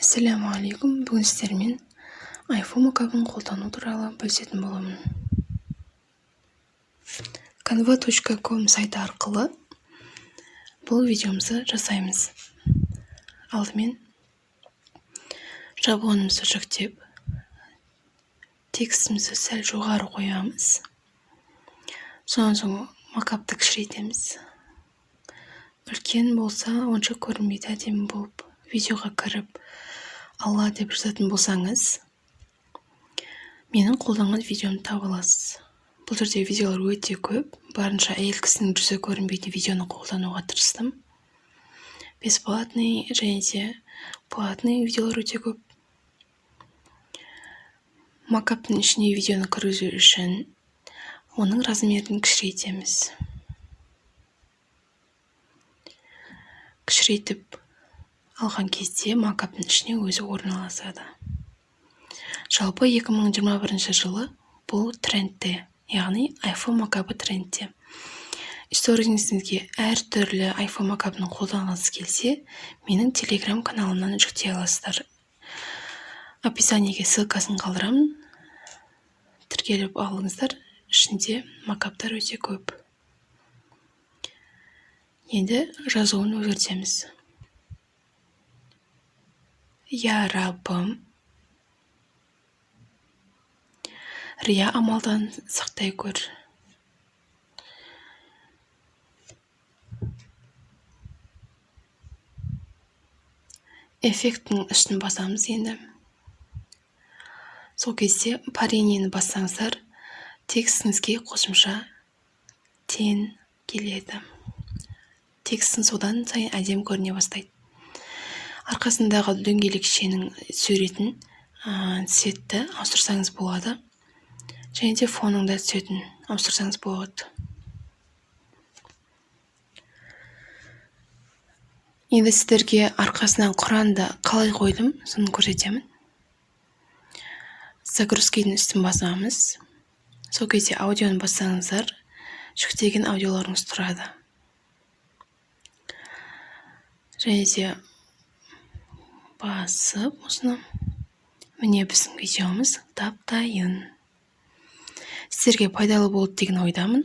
Ассалаумағалейкум! Бүгін сіздермен iPhone мокапын қолдану туралы бөлісетін боламын. canva.com сайты арқылы бұл видеомызды жасаймыз. Алдымен шаблонымызды жүктеп, текстімізді сәл жоғары қоямыз. Сонан соң мокапты кішірейтеміз. Үлкен болса, онша көрінбейді әдемі болып. Видеоға кіріп, Алла деп жазатын болсаңыз, менің қолданған видеомды таба аласыз. Бұл жерде видеолар өте көп. Барынша әйел кісінің жүзі көрінбейтін видеоны қолдануға тырыстым. Бесплатный және де платный видеолар өте көп. Мокаптың ішіне видеоны кіргізу үшін оның размерін кішірейтеміз. Кішірейтіп алған кезде мокаптың ішіне өзі орналасады. Жалпы 2021 жылы бұл трендте, яғни iPhone мокапы трендте. Сторизіңізге әртүрлі iPhone мокапын қолданғыңыз келсе, менің Telegram каналымнан жүктей аласыздар. Описаниеге ссылкасын қалдырамын. Тіркеліп алыңыздар, ішінде мокаптар өте көп. Енді жазуын өзгертеміз. Я Раббым, рия амалдан сақтай көр. Эффекттің үстін басамыз енді. Сол кезде парениені бассаңыздар, текстіңізге қосымша тен келеді. Текстің содан сайын әдемі көріне бастайды. Арқасындағы дөңгелекшенің суретін цветті ауыстырсаңыз болады. Және де фонның да цветін ауыстырсаңыз болады. Енді сіздерге арқасынан Құранды қалай қойдым, соны көрсетемін. Загрузкидің үстін басамыз. Сол кезде аудионы бассаңыздар, жүктеген аудиоларыңыз тұрады. Және де басып осыны, міне, біздің видеомыз тап-дайын. Сіздерге пайдалы болды деген ойдамын.